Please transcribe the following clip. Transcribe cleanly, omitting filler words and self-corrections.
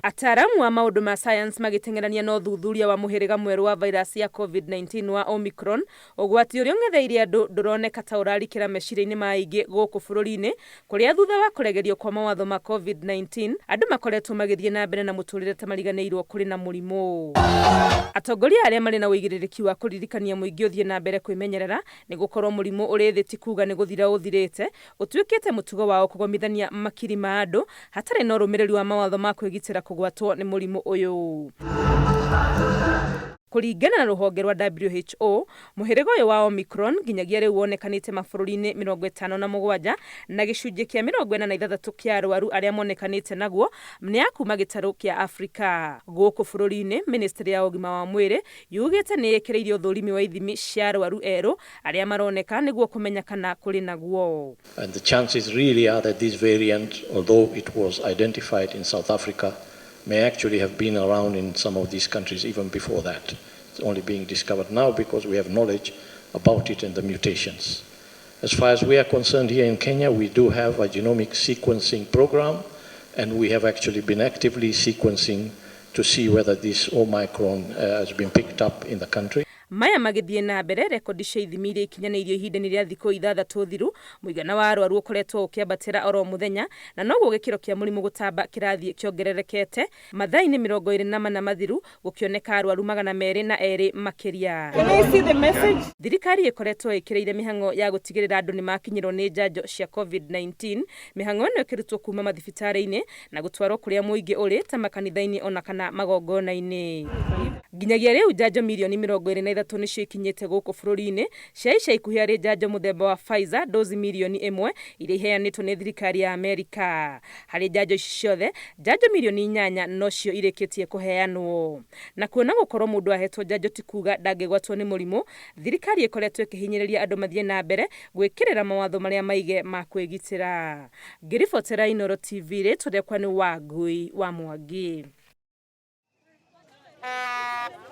Ataaramu a maũndũ ma science magĩteng'erania na ũthuthuria wa mũhĩrĩga mwerũ wa virus ya Covid-19 wa Omicron, ũgwati ũrĩa ũng'etheire andũ ndũroneka ta ũrarikĩra meciria-inĩ ma aingĩ gũkũ bũrũri-inĩ, kũrĩa thutha wa kũregerio kwa mawatho ma Covid-19, andũ makoretwo magĩthiĩ na mbere na mũtũrĩre ta mariganĩirwo kũrĩ na mũrimũ. Atongoria arĩa marĩ na ũigĩrĩrĩki wa kũririkania mũingĩ ũthiĩ na mbere kwĩmenyerera nĩ gũkorwo mũrimũ ũrĩ thĩ ti kuga nĩ gũthira ũthirĩte, Ũtuĩkĩte mũtugo wao kũgomithania makiri ma andũ hatarĩ na ũrũmĩrĩri wa mawatho ma kwĩgitĩra kũgwatwo nĩ mũrimũ ũyũ. Kũringana na rũhonge rwa WHO, mũhĩrĩga ũyũ wa Omicron nginyagia rĩu wonekanĩte mabũrũri-inĩ 57 na gĩcunjĩ kĩa 46 kĩa arwaru arĩa monekanĩte naguo nĩ a kuma gĩtarũ kĩa Afrika. Gũkũ bũrũri-inĩ, Ministry ya ũgima wa mwĩrĩ yugĩte nĩ ĩkĩrĩire ũthũrimi wa ithimi cia arwaru erũ arĩa maroneka nĩguo kũmenya kana kũrĩ naguo. And the chances really are that this variant, although it was identified in South Africa, may actually have been around in some of these countries even before that. It's only being discovered now because we have knowledge about it and the mutations. As far as we are concerned here in Kenya, we do have a genomic sequencing program, and we have actually been actively sequencing to see whether this Omicron has been picked up in the country. Maya magĩthiĩ na mbere, rekondi cia ithimi iria ikinyanĩirio ihinda-inĩ rĩa thikũ ithathatũ thiru, mũigana wa arwaru ũkoretwo ũkĩambatĩra oro mũthenya, na noguo gĩkĩro kĩa mũrimũ gũtamba kĩrathiĩ kĩongererekete. Mathaa-inĩ 24 mathiru, gũkĩoneka arwaru 202 makĩria. Thirikari ĩkoretwo ĩkĩrĩire mĩhang'o ya gũtigĩrĩra andũ nĩ makinyĩrwo nĩ njanjo cia Covid-19, mĩhang'o ĩno ĩkĩrutwo kuma mathibitarĩ-inĩ na gũtwarwo kũrĩa mũingĩ ũrĩ ta makanitha-inĩ ona kana magongona-inĩ. Nginyagia rĩu njanjo mirioni 23 nĩcio ikinyĩte gũkũ bũrũri-inĩ, cia ica ikuhĩ arĩ njanjo mũthemba wa Pfizer dozi mirioni ĩmwe iria iheanĩtwo nĩ thirikari ya Amerika. Harĩ njanjo ici ciothe, njanjo mirioni 8 nocio irĩkĩtie kũheanwo. Na kuona gũkorwo mũndũ ahetwo njanjo ti kuga ndangĩgwatwo nĩ mũrimũ, thirikari ĩkoretwo ĩkĩhinyĩrĩria andũ mathiĩ na mbere gwĩkĩrĩra mawatho marĩa maige ma kwĩgitĩra. Ngĩribotera Inooro TV, rĩtwa rĩakwa nĩ Wangui wa Mwangi.